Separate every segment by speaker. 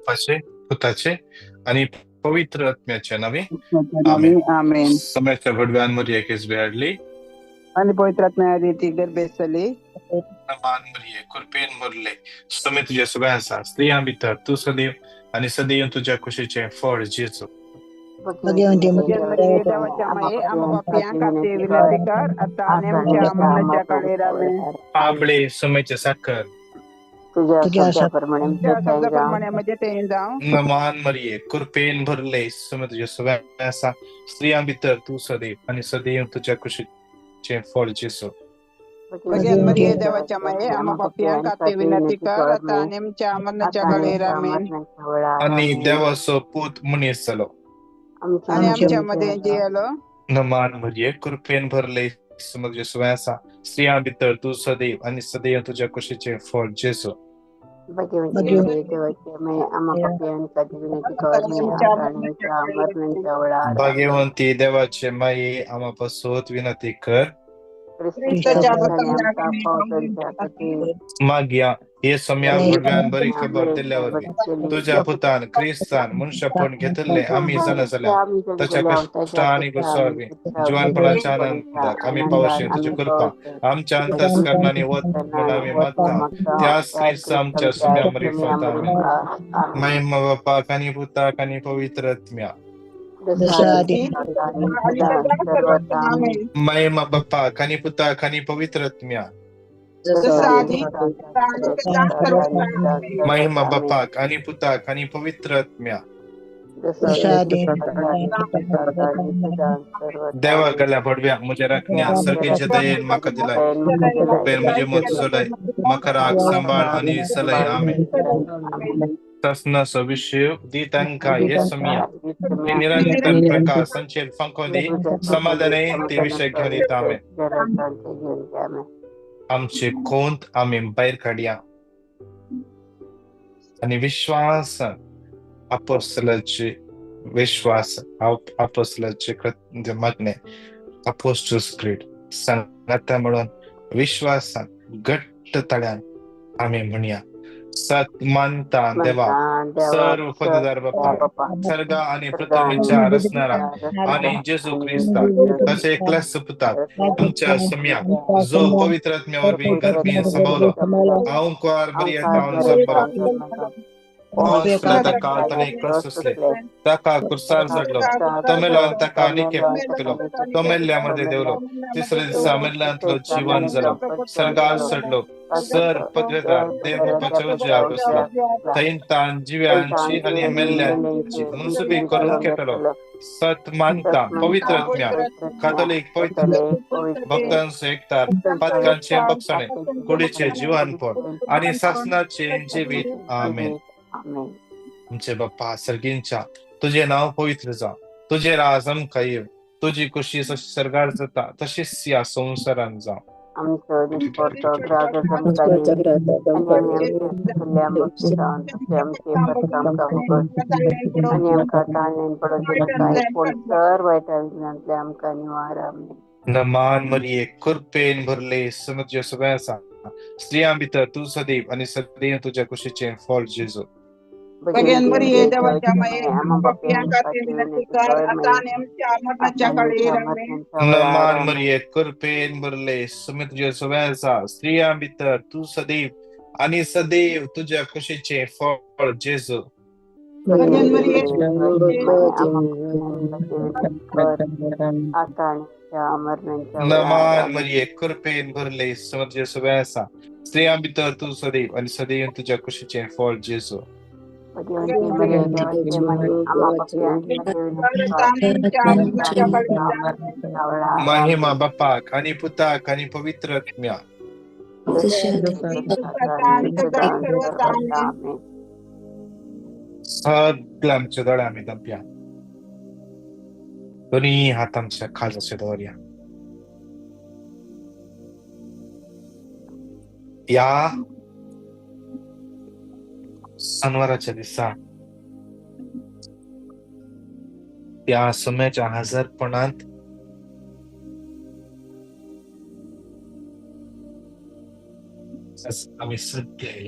Speaker 1: बापाचे, पुताचे आनी पवित्र आत्म्याच्या नावे आमेन.
Speaker 2: आमेन.
Speaker 1: सम्याच्या भडव्यान मरियेक बेहाडली हाडली
Speaker 2: आनी पवित्र आत्म्या रीती गर्भेस्त जाली.
Speaker 1: मान मरिये, कृपेन भरले, समे तुझ्या सगळ्या आसा, स्त्रियां भितर तूं सदैव आनी सदैव तुज्या कुशीचें फळ जेजू. आबळे सुमेचे साखर.
Speaker 2: तुझ्या शब्दाप्रमाणे जावं.
Speaker 1: नमान मरिये, कृपेन भरले, सुमे तुझ्या सगळ्या आसा, स्त्रियां भितर तूं सदैव आनी सदैव तुज्या कुशीचें फळ जेजू. आनी देवाचो पूत मनीस जालो
Speaker 2: आनी आमच्या मदें जियेलो.
Speaker 1: नमान मरिये, कृपेन भरले, सुमे तुझ्या सगळ्या आसा, स्त्रियां भितर तूं सदैव आनी सदैव तुज्या कुशीचें फळ जेजू. भाग्यवंती देवाचे माये, आमा पासत विनंती कर. मागया हे सम्या भुरग्यान बरी खबर दिल्ल्या वरवीं तुज्या पुतान क्रिस्तान मनशापण घेतिल्ले आमी जाणा जाल्या ताच्या कश्टा आनी गुस्सा वरवीं जिवानपणाच्या आनंदाक आमी पावशी तुजी कृपा आमच्या अंतस्करणांनी वत म्हूण आमी मागता त्याच क्रिस्त आमच्या सुम्या मरिफात. आमेन. महिमा बापाक आनी पुताक आनी पवित्र आत्म्या. महिमा बापाक आनी पुताक आनी पवित्र आत्म्या. महिमा बापाक आनी पुताक आनी पवित्र आत्म्या. देवा गल्या भडव्या म्हज्या राखण्या सर्गेच्या दयेन म्हाका दिलाय कृपेन म्हजे मत सोडय म्हाका राग सांबाळ आनी सलय. आमेन. तसनसो विशय दी तांकां हे समिया ती निरंतर प्रकाश संचेर फांकोन दी समाधानान ते विशय घेवन येता. आमेन. आमचे कोंत आमी भायर काडया आनी विश्वासान अपोस्तलाचे विश्वास अपोस्तलाचे मागणे अपोस्टल्स क्रीड सांगता म्हणून विश्वासान घट्ट ताळ्यान आमी म्हणया. सत मानता देवा सर्व पददार बाप्पा सर्गा आनी पृथ्वीच्या रचणारा आनी जेजू क्रिस्ता ताचे एकल्याच पुताक आमच्या सम्या जो पवित्र आत्म्या वरवीं गर्भीन संभवलो अंकुर मरिया तावन जल्मलो ताका ताणें क्रस सोंसले ताका कुर्सार चडलो तो ताका आनी केलो तो मेल्ल्या मदें देंवलो तिसऱ्या दिसा मेल्ल्यांतलो जिवन जालो सर्गार चडलो सर पदवेदार देव बापाच्या उजव्या बसला थंय तान जिव्यांची आनी मेल्ल्यांची मुनसुबी करून खेळटलो. सत मानता पवित्र आत्म्या कातोलीक पवित्र भक्तांचो एकतार पातकांचे बक्षणे कुडीचे जिवानपण आनी सासनाचे जिवीत. आमेन. आमचे बाप्पा सर्गींच्या तुजें नांव पवित्र जावं, तुजें राज आमकां येवं, तुजी कुशी सर्गार जाता तशीच ह्या संवसारांत जावं.
Speaker 3: आमचो दिसपडटो ग्रास आमकां दी आनी आमी आमचे चुकल्ले आमकां आमचे परत आमकां फुकट आनी आमकां ताळणेन पडोवंक दिनाकाय पूण सर वायटा विघ्नांतले आमकां निवार. आमेन.
Speaker 1: नमान मरिये, कृपेन भरले, समुद्र सगळ्या आसा, स्त्रियां भितर तूं सदैव आनी सदैव तुज्या कुशीचें फळ जेजू.
Speaker 2: भगवान मरिये देवाच्या माये आम्हा पाप्यांखातीर विनंती कर आता आणि आमच्या मरणाच्या काळी. आमेन.
Speaker 1: नमान मरिये, कृपेन भरले, समुद्र सगळ्या आसा, स्त्रियां भितर तूं सदैव आनी सदैव तुज्या कुशीचें फळ जेजू.
Speaker 2: भगवान मरिये
Speaker 3: आता आणि आमच्या मरणाच्या
Speaker 1: नमान मरिये, कृपेन भरले, समुद्र सगळ्या आसा, स्त्रियां भितर तूं सदैव आनी सदैव तुज्या कुशीचें फळ जेजू. महिमा बापाक आनी पुताक आनी पवित्र आत्म्या. सगळ्या आमच्या दोळे आमी दपया, दोन्ही हात आमच्या खालाचे दवरया. ह्या सनवाराच्या दिसा त्या सुम्याच्या हजरपणांत आमी सगळे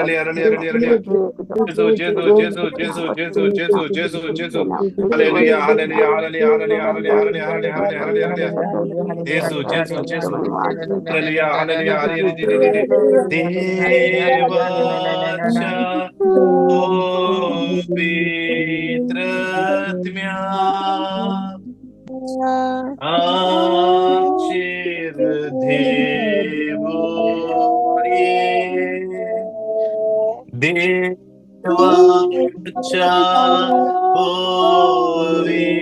Speaker 1: hallelujah, hallelujah, hallelujah. Gesù, Gesù, Gesù, Gesù, Gesù, Gesù, Gesù, Gesù. Hallelujah, hallelujah, hallelujah, hallelujah, hallelujah, hallelujah, hallelujah, hallelujah. Gesù, Gesù, Gesù. Hallelujah, hallelujah, hallelujah. देवाच्या पवित्रत्म्या आमचेर देवोरे देवाच्या पवित्रत्म्या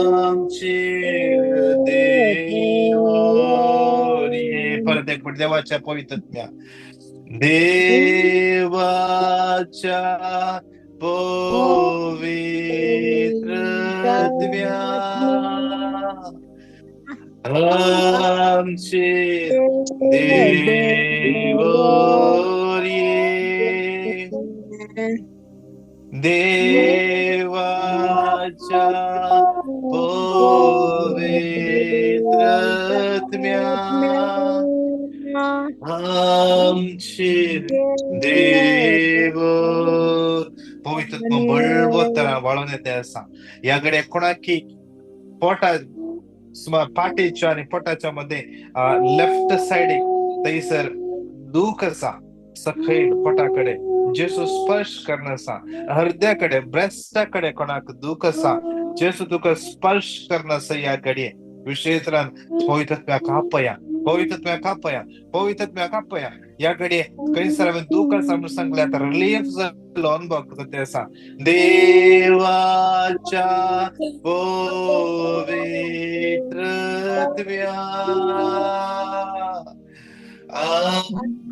Speaker 1: आमचेर देवोरे. परत एक मिनिट. देवाच्या पवित्रत्म्या, देवाच्या पवित्रत्म्या आमचेर देवोरे देवाच्या पवित्रत्म्या आमचेर देव. पवित्रत्व बळवत्तरा वाळून येते आसा. ह्या कडे कोणाकी पोटा सुमार पाटेच्या आनी पोटाच्या मध्ये लेफ्ट सायडीक थंयसर दूख आसा, सकयल पोटा कडेन जेसू स्पर्श करून आसा. हृदया कडेन, ब्रेस्टा कडेन कोणाक दूख आसा, जेसू तुका स्पर्श करून आसा. ह्या घडये विशेषरान पवित्रत्म्याक कापया, पवित्रत्म्याक कापया, पवित्रत्म्याक कापया. ह्या घडये खंयसर हांवें दूख आसा म्हणून सांगलें, आतां रिलीफ जाल्लो अनुभव करता ते आसा. देवाच्या पवित्रत्म्या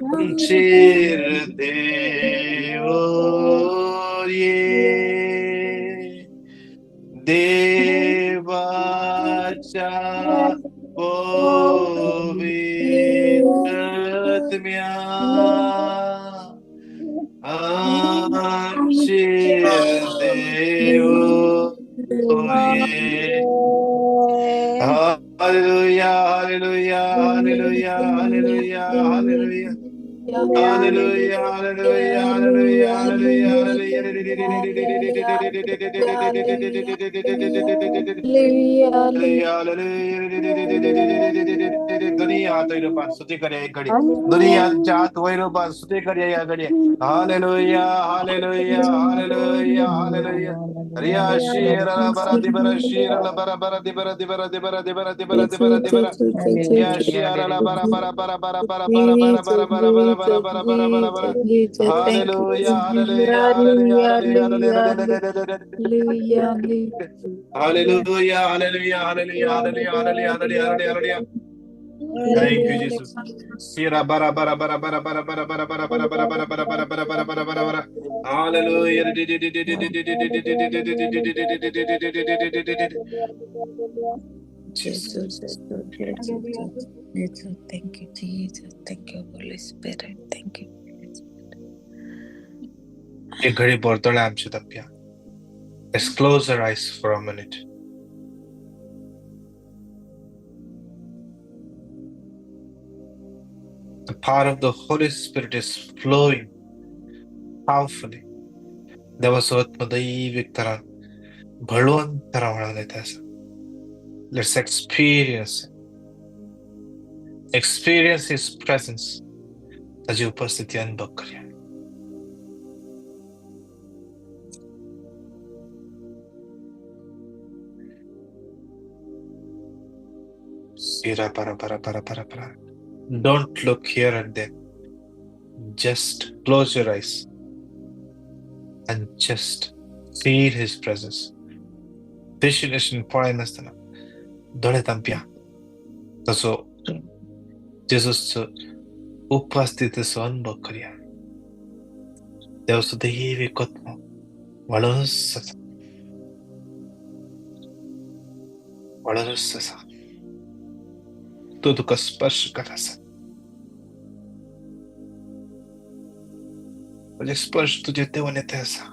Speaker 1: आमचेर देवोरे देवाच्या पवित्रत्म्या आमचेर देवोरे. Hallelujah, hallelujah, hallelujah, hallelujah, hallelujah. Hallelujah, hallelujah, hallelujah, hallelujah, hallelujah. दोन्ही हात वैरोपान स्तुती करूया एक घडी. दोन्ही हात वैरोपान स्तुती करूया या घडी. Hallelujah, hallelujah, hallelujah, hallelujah. Riya Shira bara dibara shira la bara bara dibara dibara dibara dibara dibara dibara dibara. Ya shira la bara bara bara bara bara bara bara bara bara bara bara bara bara bara bara. Hallelujah, hallelujah, hallelujah, hallelujah, hallelujah, hallelujah, hallelujah, hallelujah, hallelujah, hallelujah. Thank you, Jesus. Sira bara bara bara bara bara bara bara bara bara bara bara bara bara bara bara bara bara bara. Hallelujah.
Speaker 4: Jesus, Jesus, thank you, Jesus. Thank you, Holy Spirit. Thank you.
Speaker 1: एक घडी बोरतोळे आमच्या तप्या. Let's close our eyes for a minute. The power of the Holy Spirit is flowing powerfully. देवाचो आत्मो दैवीक तरान बळवंत व्हाळून येता आसा. Let's experience it. Experience His presence. ताजी उपस्थिती अनुभव करूया. Sira para para para para para. Don't look here and there. Just close your eyes and just feel His presence. दिशेन पळयनासतना दोळे तांपया तसो जेजूसचो उपस्थितीचो अनुभव करूया. देवाचो दैवीक आत्मो वाळूनच आसा, वाळूनच आसा. तो तुका स्पर्श कर आसा. म्हणजे स्पर्श तुजे देवन येते आसा.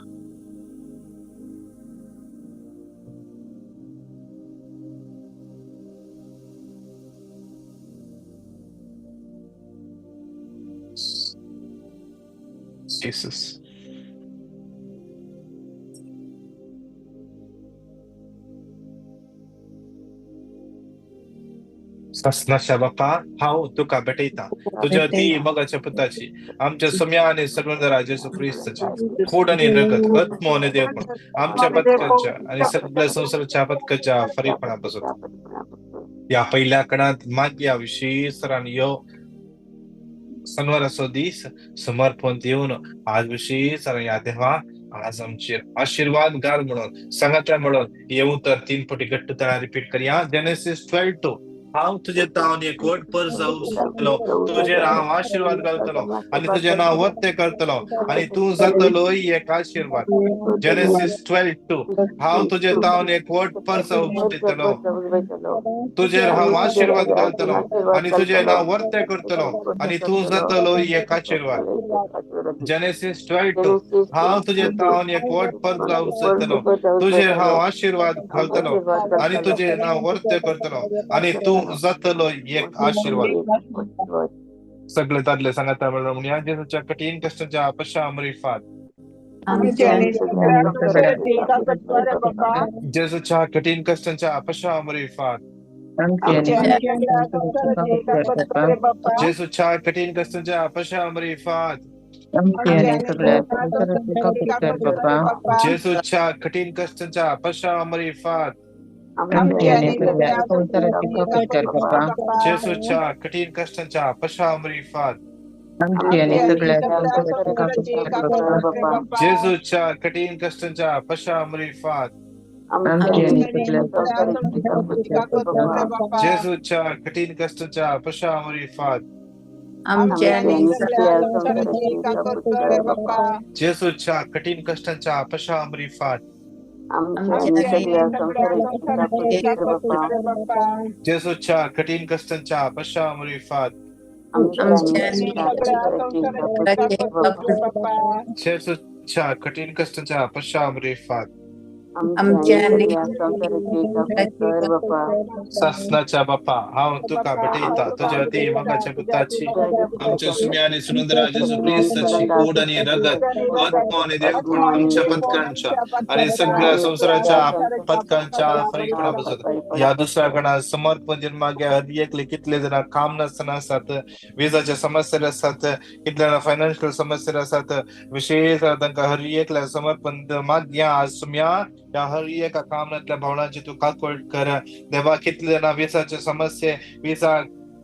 Speaker 1: Jesus. सासनाच्या बापा, हांव तुका भेटयता तुज्या ती मोगाच्या पुताची, आमच्या सुम्या आनी सर्वंदरा जेजू क्रिस्ताची कूड आनी रगत, आत्मो आनी देवपण आमच्या पथकांच्या आनी सगळ्या संवसाराच्या पथकाच्या फरीपणा पासून. ह्या पहिल्या कणांत मागया विशेष यो सनवाराचो दीस समर्पण दिवन आज विशेष ह्या देवा आज आमचेर आशीर्वाद घाल म्हणून सांगाता म्हणून येऊ तर 3 पटी घट्ट तळा रिपीट करया. जेनेसिस 12:2. हांव तुजे तावन एक व्हड पर जावतलो, तुजेर हांव आशीर्वाद घालतलो आनी तुजें नांव वत्ते करतलो आनी तूं जातलो एक आशीर्वाद. जेनेसिस 12:2. हांव तुजे तावन एक व्हड पर जावतलो, तुजेर हांव आशीर्वाद घालतलो आनी तुजें नांव वर्ते करतलो आनी तूं जातलो एक आशीर्वाद. जेनेसिस 12:2. हांव तुजे तावन एक व्हड पर जावतलो, तुजेर हांव आशीर्वाद घालतलो आनी तुजें नांव वर्ते करतलो आनी तूं जातलो एक आशीर्वाद. सगळे दादले सांगाता म्हणून जेजूच्या कठीण कष्टाच्या अपशा अमरिफात, जेजूच्या कठीण कष्टांच्या अपशा अमरिफात, जेजूच्या कठीण कष्टांच्या अपशा अमरिफात, जेजूच्या कठीण कष्टांच्या अपशा अमरिफात, जेजूच्या कठीण कष्टांच्या अपशा अमरिफात, जेजूच्या कठीण कष्टांच्या अपशा अमरिफात, जेजूच्या कठीण कष्टांच्या अपशा अमरिफात, जेजूच्या कठीण कष्टांच्या अपशा अमरिफात, जेजूच्या कठीण कष्टांच्या अपशा अमरिफात, जेजूच्या कठीण कष्टांच्या अपशा अमरिफात. सासनाच्या बापा, हांव तुका भेटयता तुज्या ती मोगाच्या पुताची, आमच्या सुम्या आनी सुनंदरा जेजू क्रिस्ताची कूड आनी रगत, आत्मो आनी देवपण आमच्या पथकांच्या आनी सगळ्या संवसाराच्या पथकांच्या फरीकपणा पासून. ह्या दुसऱ्या कणा समर्पण दिवन मागीर हर एकले कितले जाणां काम नासतना आसात, विजाच्या समस्या आसात, कितले जाणां फायनान्शियल समस्या आसात, विशेष तांकां हर एकल्या समर्पण मागया आज सुम्या ह्या हर एका कामनांतल्या भावनांची तूं काकूळ कर देवा. कितले जाणां विजाचे समस्ये, विजा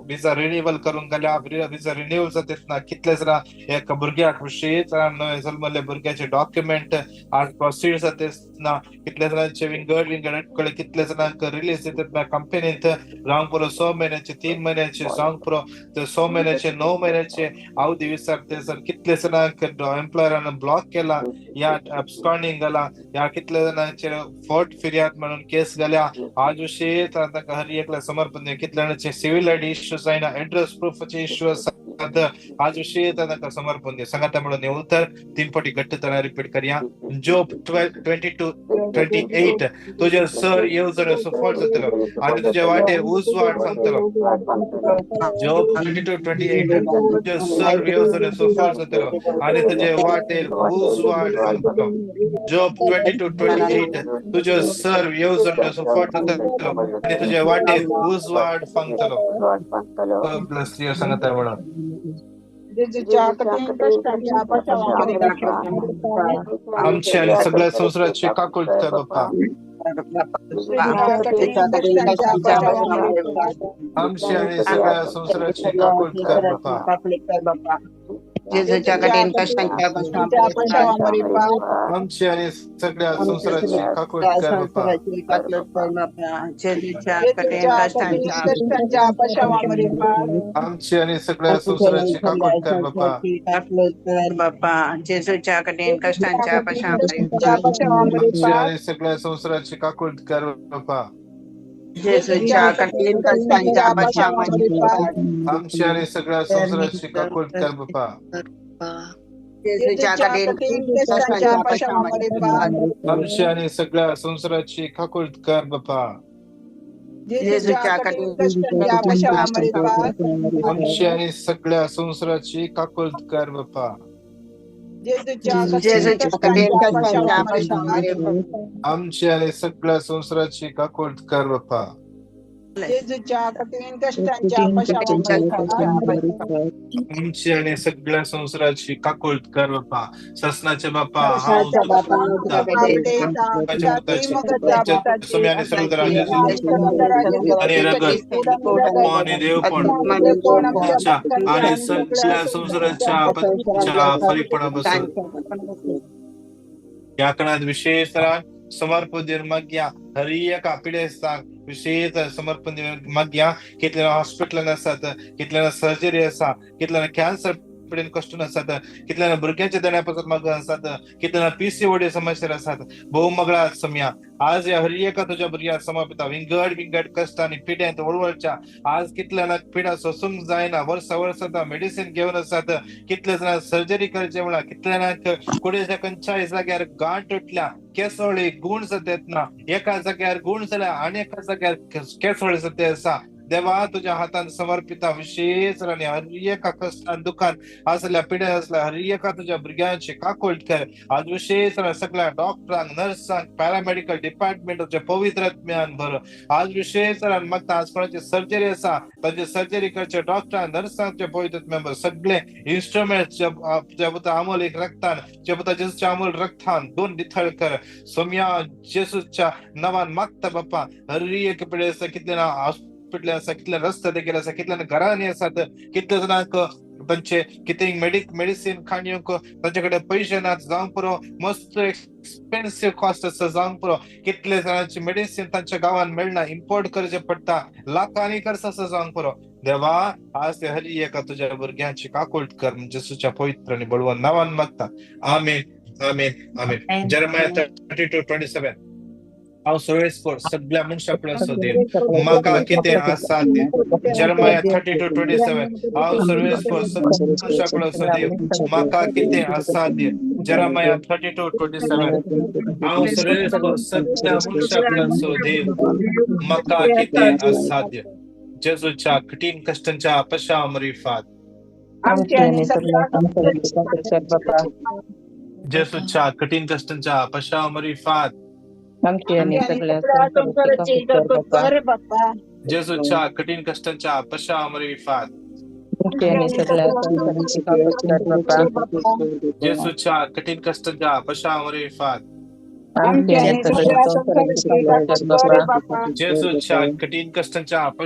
Speaker 1: विजा रिन्युअल करूंक गेल्या, विजा रिन्युअल जाता ना, कितले जाणां एका भुरग्याक विशेष नवे जल्मल्ल्या भुरग्याचे डॉक्युमेंट आज प्रोसीड जाता ना, कितले जाणांचे विंगड विंगड अटकळे, कितले जाणांक रिलीज दितात ना कंपनीत जावंक पुरो 6 म्हयन्याचे, 3 म्हयन्याचे जावंक पुरो 6 म्हयन्याचे, 9 म्हयन्याचे अवधी विचारते सर. कितले जाणांक एम्प्लॉयरान ब्लॉक केला या अबस्कॉन्डिंग घाला, ह्या कितले जाणांचेर फोट फिर्याद म्हणून केस घाल्या आज विशेष तांकां हर एकल्या समर्पण. कितले जाणांचे सिव्हिल आयडी इश्यू जायना, एड्रेस प्रूफाचे इश्यू आसात आज विशेष तांकां समर्पण दी. सांगाता म्हणून उतर 3 पटी घट्ट तरा रिपीट करया. जोब 12:22-28. तुझे सर येवजण सफळ जातलो आनी तुजे वाटेर उजवाड सांगतलो. जोब 22:28. तुझे सर येवजण सफळ जातलो आनी तुजे वाटेर उजवाड सांगतलो. जोब 22:28. तुझे सर येवजण सफळ जातलो आनी तुजे वाटेर उजवाड सांगतलो. प्लस सांगता म्हणून आमच्या आणि सगळ्या संवसाराची काकूळ कर बापा, आमच्या आणि सगळ्या संवसाराची काकूळ कर बापा,
Speaker 2: जेजूच्या कठीण कष्टांच्या
Speaker 1: आमची आणि सगळ्या संवसाराची काकूळ कर बापा,
Speaker 2: जेजूच्या कठीण कष्टांच्या
Speaker 1: आमची आणि सगळ्या संवसाराची काकूळ कर बापा,
Speaker 2: जेजूच्या कठीण कष्टांच्या
Speaker 1: आमची आणि सगळ्या संवसाराची काकूळ कर बापा,
Speaker 2: जेजूच्या कठीण कष्टांच्या
Speaker 1: आमची आणि सगळ्या संवसाराची काकूळ कर बापा,
Speaker 2: जेजूच्या कठीण कष्टांच्या
Speaker 1: आमची आणि सगळ्या संवसाराची काकूळ कर बापा,
Speaker 2: जेजूच्या कठीण कष्टांच्या
Speaker 1: आमची आणि सगळ्या संवसाराची काकूळ कर बापा,
Speaker 2: जेजूच्या कठीण कश्टांच्या पश्चात
Speaker 1: आमची आणि सगळ्या संसाराची काकुळट कर बाप्पा.
Speaker 2: जेजूच्या कठीण कष्टांच्या पश्चात
Speaker 1: आमची आणि सगळ्या संसाराची काकुळट कर बाप्पा. ससनाचे बाप्पा, हांव तुझ्या आणि रगत आणि देवपण आणि सगळ्या संसाराच्या पत्नीच्या फरीपणापासून या कणात विशेष समर्पण दिवन मागया हरी एका पिडेस्तांक विशेष समर्पण दिवन मागया. कितल्या हॉस्पिटलान आसात, कितल्याना सर्जरी आसा, कितल्याना कॅन्सर पिडेन कश्टून आसात, कितल्याना भुरग्यांच्या देण्या पासत मागून आसात, कितल्याना पीसीओडी समस्या आसात. भोव मगळा सम्या आज या हरी एका तुझ्या भुरग्यांक समर्पिता. विंगड विंगड कश्ट आनी पिड्यांत वळवळच्या आज कितल्याना पिडा सोसूंक जायना, वर्सा वर्सां मेडिसिन घेवन आसात. कितले जाणां सर्जरी करचे म्हणा, कितल्यानाक कुडेच्या खंयच्याय जाग्यार गांठ उठल्या, केसोळी गुण सतेत ना, एका जाग्यार गुण जाल्या आनी एका जाग्यार केसोळी सते आसा. देवा तुझ्या हातान समर्पिता विशेष आनी हर एका कश्टान दुखान आसल्या पिड्यान आसल्या हर एका तुझ्या भुरग्यांची काकुळट कर. आज विशेष सगळ्या डॉक्टरांक, नर्सांक, पॅरामेडिकल डिपार्टमेंट तुझ्या पवित्र आत्म्यान भर. आज विशेष मागता आज कोणाची सर्जरी आसा तांची सर्जरी करचे डॉक्टरांक, नर्सांक तुझ्या पवित्र आत्म्यान भर. सगळे इन्स्ट्रुमेंट ज्या पुता अमोल एक रक्तान, ज्या पुता जेजूच्या अमोल रक्तान दोन निथळ कर. सोम्या जेजूच्या नांवान मागता बाप्पा. हर एक पिडे आसा, कितले ना हॉस्पिटल आसा, कितले रस्ते देखील आसा, कितल्या घरांनी आसात, कितले जाणांक तांचे कितें मेडिसिन खाण येवंक तांचे कडेन पयशे नात जावंक पुरो, मस्त एक्सपेन्सिव कॉस्ट आसा जावंक पुरो. कितले जाणांची मेडिसिन तांच्या गांवांत मेळना, इम्पोर्ट करचें पडटा, लाखांनी खर्च आसा जावंक पुरो. देवा आज ते हरी एका तुझ्या भुरग्यांची काकुळट कर, जेजूच्या पवित्र आनी बळवंत नांवान मागता. आमेन, आमेन, आमेन. जेरेमाया 32:27. हांव सुरेशपूर सगळ्या मनशां कडेन देव म्हाका कितें आसा ते. जेरेमाया 32:27. हांव सुरेशपूर सगळ्या मनशां कडेन देव म्हाका कितें आसा ते. जेरेमाया 32:27. हांव सुरेशपूर सगळ्या मनशां कडेन देव म्हाका कितें आसा ते. जेजूच्या कठीण कश्टांच्या पश्चात जेजूच्या कठीण कश्टांच्या पश्चात जेजूच्या कठीण कश्टांच्या पश्चात जेजूच्या कठीण कश्टांच्या पश्चात जेजूच्या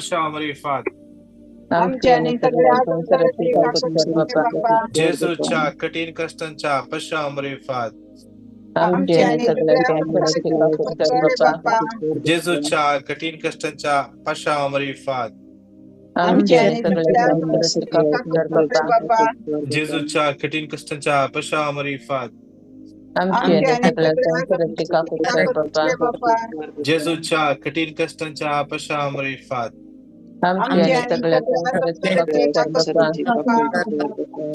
Speaker 1: कठीण कश्टांच्या पश्चात जेजूच्या कठीण कश्टांच्या पश्चात जेजूच्या कठीण कश्टांच्या पश्चात जेजूच्या कठीण कश्टांच्या पश्चात जेजूच्या कठीण कश्टांच्या पश्चात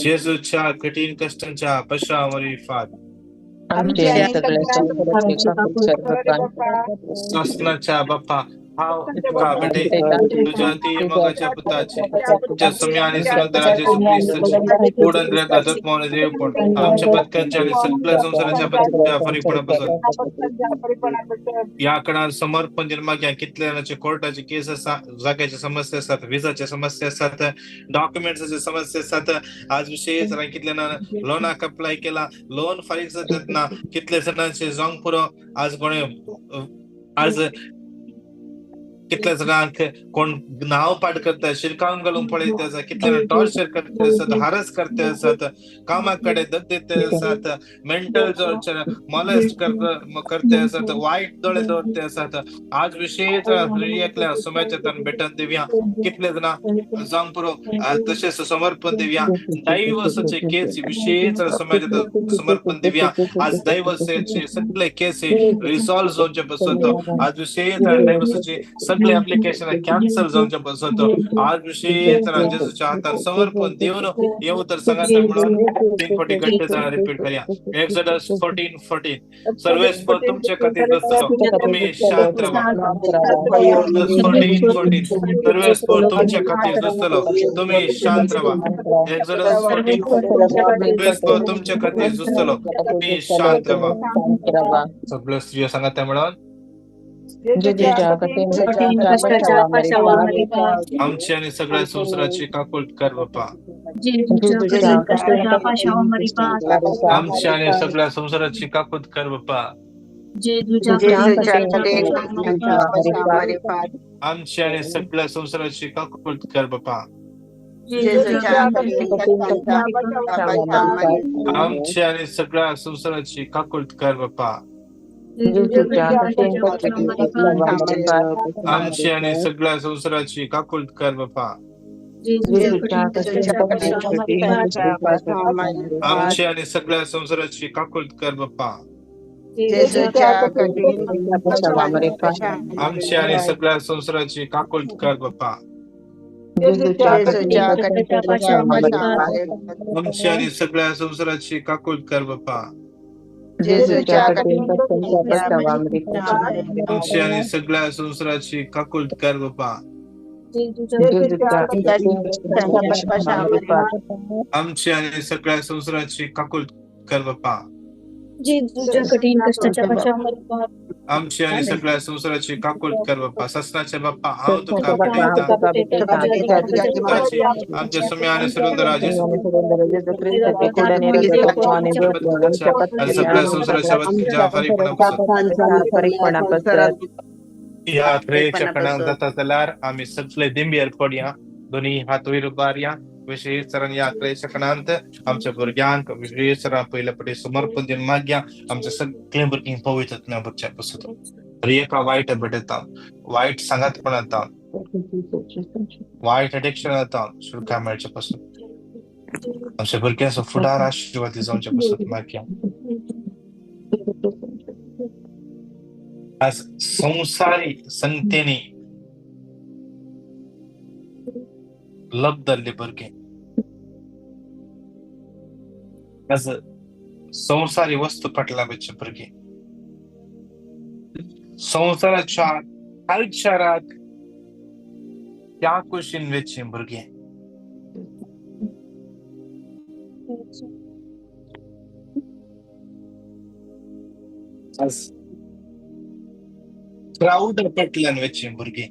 Speaker 1: जेजूच्या कठीण कश्टांच्या पश्चात सासनाच्या बाप्पा, हांव तुका भेटयता तुझ्या ती मोगाच्या पुताची, तुझ्या सम्या आणि सुरंदरा जेजू क्रिस्ताची कुडन रगत आत्मो देवपण आमच्या पत्कांच्या आणि सगळ्या संसाराच्या पत्कांच्या फरीपणापासून या कणान समर्पण जन्माक कितले जाणांचे कोर्टाचे केस आसा, जाग्याचे समस्या आसात, विजाचे समस्या आसात, डॉक्युमेंट्साचे समस्या आसात. आज विशेष कितले लोनाक अप्लाय केला, लोन फारीक जातात ना, कितले जाणांचे जावंक पुरो. आज कोणे आज कितल्या जाणांक कोण नांव पाठ करता, शिरकाम घालून पळयत आसा, कितले जाण टॉर्चर करते आसात, हारस करते आसात, कामा कडेन दत्त आसात, मेंटल टॉर्चर मॉलेस्ट करते आसात, वायट दोळे दवरते आसात. आज विशेष एकल्या सुम्याच्या तान भेटन दिवया. कितले जाणां जावंक पुरो तशेंच समर्पण दिवया. दैवसाचे केस विशेष सुम्याच्या समर्पण दिवया. आज दैवसाचे सगळे केस रिसॉल्व जावचे पसत. आज विशेष दैवसाचे सगळे एप्लिकेशन कॅन्सल जावचे पासत आज विशेष जेजूच्या हातार समर्पण दिवन हे उतर सांगात म्हणून 3 फावटी घट्ट जाण रिपीट करूया. एक्सोडस 14:14 सर्वेस्पर तुमचे खातीर झुजतलो, तुमी शांत रावा. एक्सोडस 14:14 सर्वेस्पर तुमचे खातीर झुजतलो, तुमी शांत रावा. एक्सोडस 14:14 सर्वेस्पर तुमचे खातीर झुजतलो, तुमी शांत रावा. सगळ्यो स्त्रियो सांगात म्हणून आमची आणि सगळ्या संसाराची काकूट कर बापा. आमची आणि सगळ्या संसाराची काकूट कर बापा. आमची आणि सगळ्या संसाराची काकूट कर बापा. आमची आणि सगळ्या संसाराची काकूट कर बापा. आमची आणि सगळ्या संसाराची काकूट कर बापा. आमची आणि सगळ्या संसाराची काकूट कर बापा. आमची आणि सगळ्या संसाराची काकूट कर बापा. आमची आणि सगळ्या संसाराची काकूट कर बापा. आमची आणि सगळ्या संसाराची काकूट कर बापा. आमची आणि सगळ्या संसाराची काकूट कर बापा. आमची आणि सगळ्या संसाराची काकूट कर बापा. ससनाचे बाप्पा हांव तुका भेटयता. आमच्या सुम्या आणि सुरेंद्र सगळ्या संसाराच्या फारीकपणापासून ह्या त्रेच्या कणाक जाता जाल्यार आमी सगळे दिंबेर पडया, दोन्ही हात वयर उबारया. विशेष तरान ह्या त्रेच्या कणांत आमच्या भुरग्यांक विशेष तरान पयले पटी समर्पण दिवन मागया. आमच्या सगळे भुरगीं पवित्र भरच्या पसत एका वायट भेटता, वायट सांगातपण येता, वायट एडिक्शन येता, सुटका मेळचे पासून आमच्या भुरग्यांचो फुडार आशिर्वाद जावचे पासून मागया. आज संसारी संगतेनी लब्धल्ले भुरगे, आज संसारी वस्तू फाटल्यान वचचे भुरगे, संवसाराच्या कल्चराक त्या कुशीन वचचे भुरगे, आज क्राउड फाटल्यान वचचे भुरगे,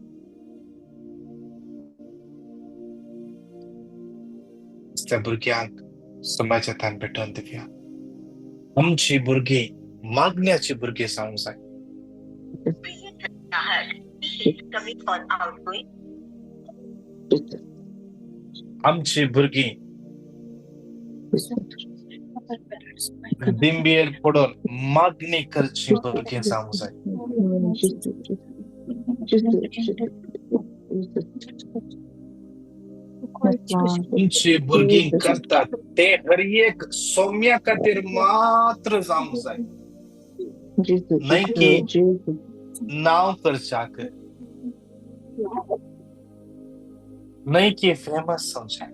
Speaker 1: त्या भुरग्यांक समाजात भेटून दिवया. आमची भुरगीं मागण्याची भुरगीं जावंक जाय. आमची भुरगीं दिंबेर पडून मागणी करची भुरगीं जावंक जाय. आमची भुरगीं करतात ते हर एक सौम्या खातीर मात्र जावंक जाय, न्हय की नांव करच्याक, न्हय की फेमस जावच्या,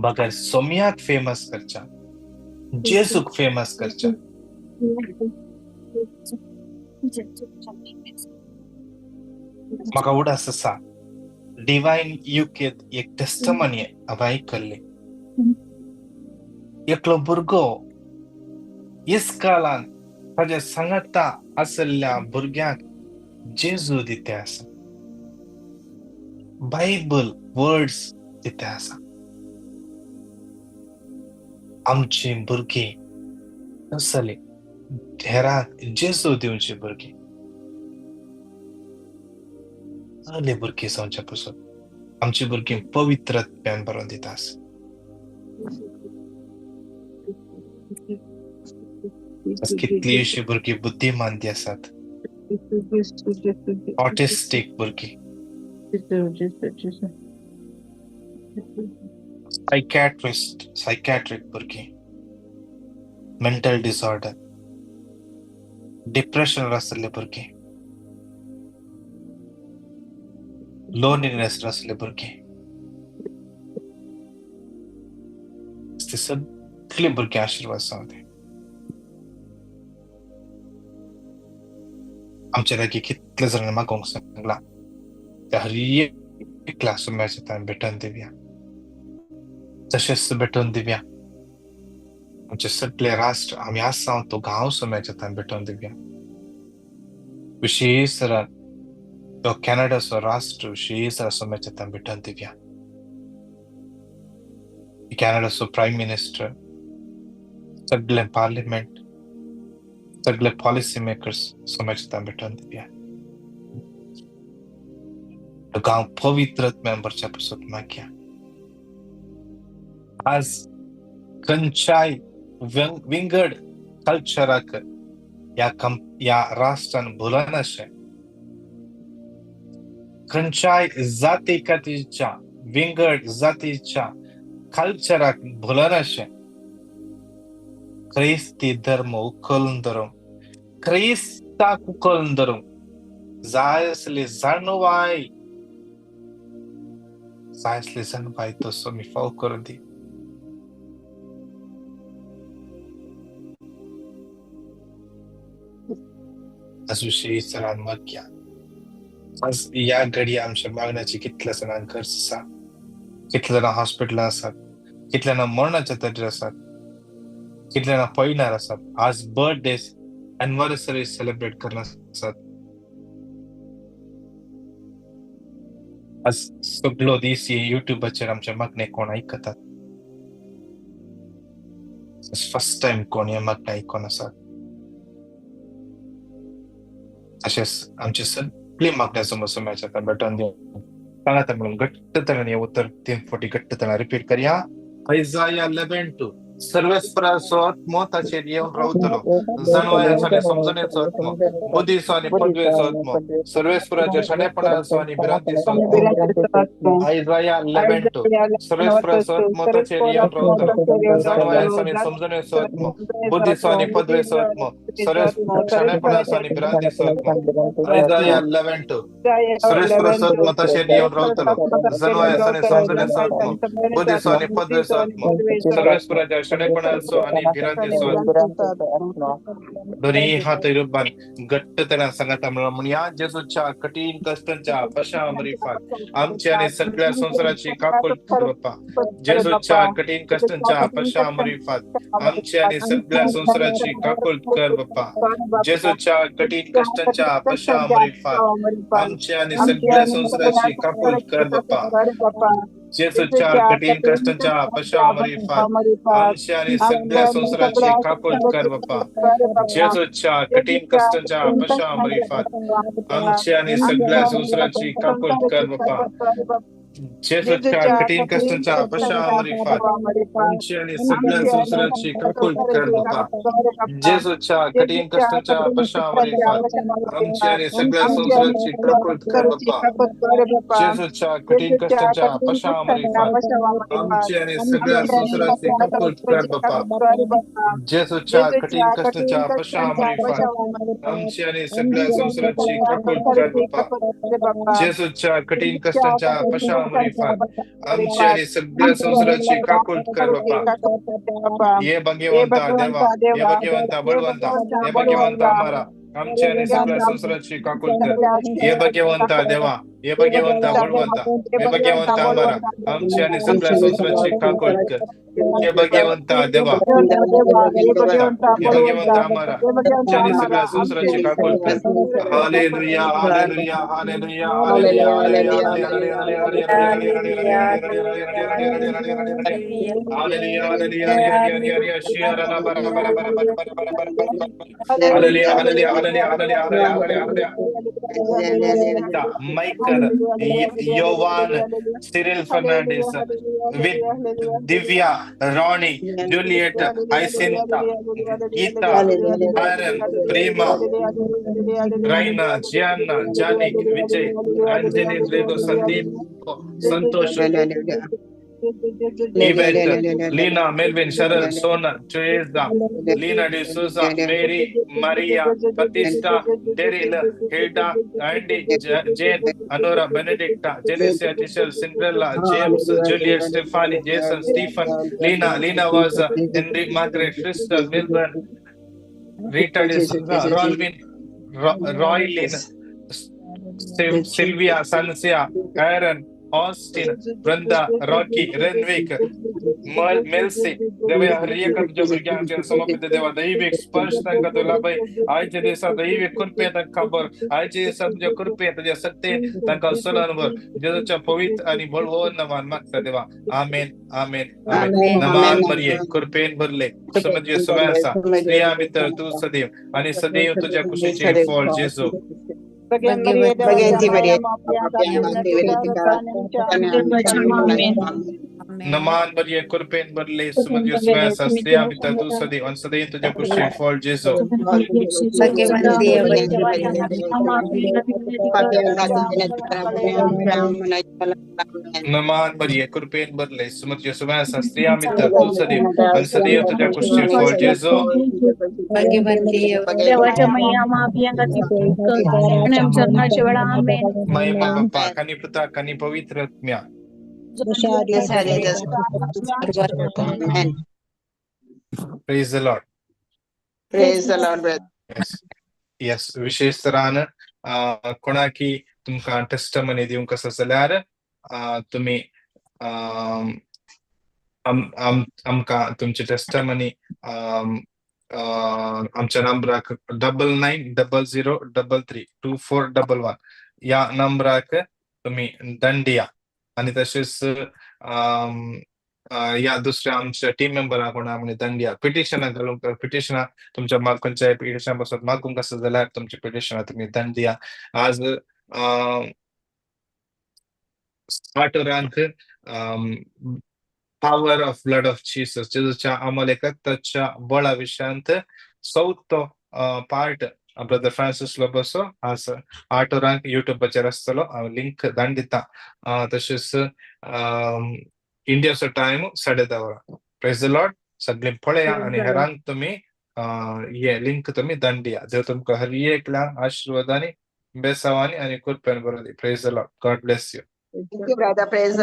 Speaker 1: बगर सौम्याक फेमस करच्या, जेजूक फेमस करच्या. म्हाका उडास आसा डिवायन युकेत एक टेस्टमनी हांवें आयकल्ली. एकलो भुरगो इस्कालान ताज्या सांगाता आशिल्ल्या भुरग्यांक जेजू दिता आसा, बायबल वर्ड्स दिता आसा. आमची भुरगीं तसली हेरांक जेजू दिवची भुरगीं, असले भुरगीं जावच्या पासून आमची भुरगीं पवित्र आत्म्यान भरून दिता आसा. कितलीशी भुरगीं बुद्धिमान आसात, ऑटिस्टीक भुरगीं, सायकॅट्रिस्ट, सायकॅट्रीक भुरगीं, मेंटल डिसऑर्डर, डिप्रेशन आशिल्ले भुरगीं. लोनलीनेस आसले भुरगीं, ते सगळे भुरगीं आशिर्वाद जावं दी. आमच्या लागीं कितले जाणांनी मागोवंक सांगलां त्या हर एकल्या सुम्याच्या भेटून दिवया, तशेंच भेटून दिवया. आमचे सगळे राष्ट्र आमी आसा तो गांव सुम्याच्या भेटून दिवया. विशेष तो कॅनडाचो राष्ट्र विशेष सुम्याच्या भेटून दिवया. कॅनडाचो प्रायम मिनिस्टर, सगळे पार्लिमेंट, सगळे पॉलिसी मेकर्स सुम्याच्या भेटून दिवया. तो गांव पवित्र मेंबरच्या पासून मागया. आज खंयच्याय विंगड कल्चराक ह्या राष्ट्रान भुलनाशें, खंयच्याय जाती कातीच्या विंगड जातीच्या कल्चराक भुलनाशें क्रिस्ती धर्म उखलून धरूंक, क्रिस्ताक उखलून धरूंक जाय आसली जाणवाय, जाय आसली जाणवाय तसो मी फाव करून दी. आज विशेष जाणान मागया. आज ह्या घडये आमच्या मागण्याची कितल्या जाणांक गरज आसा, कितल्या जाणां हॉस्पिटलां आसात, कितल्या जाणां मरणाच्या तडीर आसात, कितल्या जाणां पळयणार आसात. आज बर्थडे एनिवर्सरी सेलिब्रेट करणार आसात. आज सगळो दीस युट्यूबाचेर आमच्या मागणे कोण आयकतात, फर्स्ट टायम कोण हे मागणे आयकोन आसात. तशेंच आमचे सगळी मागण्या समोर सुम्याच्या भेटून दिवन सांगाता म्हणून घट्ट तणान हे उतर 3 फावटी घट्ट तणान रिपीट करया. आयजाया 11:2 सर्वेस्पराचो आत्मो ताचेर येवन रावतलो, जाणवायेचो आनी समजणेचो आत्मो, बुद्धीचो आनी पदवेचो आत्मो, सर्वेस्पराच्या शाणेपणाचो आनी भिरांतीचो आत्मो. आयजाया 11:2 सर्वेस्पराचो आत्मो ताचेर येवन रावतलो, जाणवायेचो आनी समजणेचो आत्मो, बुद्धीचो आनी पदवेचो आत्मो, शाणेपणाचो आनी भिरांतीचो आत्मो. आयजाया 11:2 सर्वेस्पराचो आत्मो ताचेर येवन रावतलो, जाणवायेचो आनी समजणेचो आत्मो, बुद्धीचो आनी पदवेचो आत्मो, सर्वेस्पराच्या शाणेपणाचो आनी भिरांतीचो आत्मो. दोन्ही हात रुपान घट्ट तणान सांगाता म्हणून या जेजूच्या कठीण कष्टांच्या पशामरिफात आमच्या आणि सगळ्या संसाराची काकुळट कर बाप्पा. जेजूच्या कठीण कष्टांच्या पशामरिफात आमच्या आणि सगळ्या संसाराची काकुळट कर बाप्पा. जेजूच्या कठीण कष्टांच्या पशामरिफात आमच्या आणि सगळ्या संसाराची काकुळट कर बाप्पा. जेजूच्या कठीण कष्टांच्या पशामरिफात आमच्या आणि सगळ्या संसाराची काकुळट कर बाप्पा. जेजूच्या कठीण कष्टांच्या पशामरिफात आमच्या आणि सगळ्या संसाराची काकुळट कर बाप्पा. जेजूच्या कठीण कष्टांच्या पशामरिफात आमच्या आणि सगळ्या संसाराची काकुळट कर बाप्पा. जेजूच्या कठीण कष्टांच्या पशामरिफात आमच्या आणि सगळ्या संसाराची काकुळट कर बाप्पा. जेजूच्या कठीण कष्टांच्या पशामरिफात आमच्या आणि सगळ्या संसाराची काकुळट कर बाप्पा. जेजूच्या कठीण कष्टांच्या पशामरिफात आमच्या आणि सगळ्या संसाराची काकुळट कर बाप्पा. जेजूच्या कठीण कष्टांच्या पशामरिफात आमच्या आणि सगळ्या संसाराची काकुळट कर बाप्पा. हे भाग्यवंता देवा, हे भाग्यवंता बळवंता, हे भाग्यवंता अमारा, आमच्या आणि सगळ्या संसाराची काकुळट कर. हे भाग्यवंता देवा, हे भाग्यवंता बळवंता, हे भाग्यवंता अमारा, आमच्या आणि सगळ्या संसाराची काकुळट कर. हे भाग्यवंता देवा, हे भाग्यवंता अमारा, आमच्या आणि सगळ्या संसाराची काकुळट कर. Hallelujah, hallelujah, hallelujah, hallelujah, hallelujah, hallelujah. Michael, Yovan, Cyril Fernandez, with Divya, Ronnie, Juliet, Isinta, Geeta, Aaron, Prema, Raina, Gianna, Janik, Vijay, Anjali, Lego, Sandeep, Santosh, Yvette, Lina, Melvin, Cheryl, Sona, Teresa, Lina D'Souza, Mary, Maria, Batista, Daryl, Hilda, Andy, Jane, Anora, Benedicta, Genesia, Giselle, Cinderella, James, Juliet, Stephanie, Jason, Stephen, Lina, Lina Vaza, Henry, Margaret, Crystal, Milburn, Rita D'Souza, Rolvin, Roylin, Sylvia, Sancia, Aaron, Austin, Brenda, Rocky, Renwick, Melcy. Devaaya हर एक तुझ्या भुरग्यांचेर समर्पित देवा दैवीक स्पर्श तांकां तूं लाभय. आयच्या दिसा दैवीक कृपे तांकां भर. आयच्या दिसा तुज्या कृपे तुज्या सत्तेन तांकां चलन भर. जेजूच्या पवित्र आनी बळवंत नांवान मागता देवा, आमेन, आमेन, आमेन. नमान मरिये, कृपेन भरले, समज सवय आसा, स्त्रिया भितर तूं सदैव आनी सदैव तुज्या कुशीचें फळ जेजू. नमान मरिये, कृपेन भरले, सुमध्य आसा, स्त्रिया भितर तूं सदैव आनी सदैव तुज्या कुशीचें फळ जेजू. नमान मरिये, कृपेन भरले, सुमध्य आसा, स्त्रिया भितर तूं सदैव आनी सदैव तुज्या कुशीचें फळ जेजू. महिमा बाप्पा आणि पुता आणि पवित्र आत्म्या. Praise the Lord.
Speaker 2: Praise the Lord, brother.
Speaker 1: Yes, yes. विशेष तरान कोणाकी तुमकां टेस्टमनी दिवंक आसा जाल्यार तुमी आमकां तुमची टेस्टमनी आमच्या नंबराक 9900332411 ह्या नंबराक तुमी दंडिया. आनी तशेंच ह्या दुसऱ्या आमच्या टीम मेंबराक कोणा म्हणजे दंडिया पिटिशनां घालूंक, पिटिशनां तुमच्या खंयच्याय पिटिशना पासून मागूंक आसा जाल्यार तुमची पिटिशनां तुमी दंडिया. आज 8 वरांक power of blood of Jesus, जेजूच्या अमल एकत्ताच्या बळा विशयांत चवथो पार्ट ब्रदर फ्रांसीस लोबोसो आज 8 वरांक युट्यूबाचेर आसतलो. हांव लिंक धाडून दिता. तशेंच इंडियाचो टायम 10:30 वरां. Praise the Lord. सगळें पळया आनी हेरांक तुमी हे लिंक तुमी धाडून दिया. देव तुमकां हर एकल्याक आशिर्वादांनी, बेसावांनी आनी कृपेन बरोवंदी. Praise the Lord. God bless you.
Speaker 2: Thank you, brother. Praise the Lord.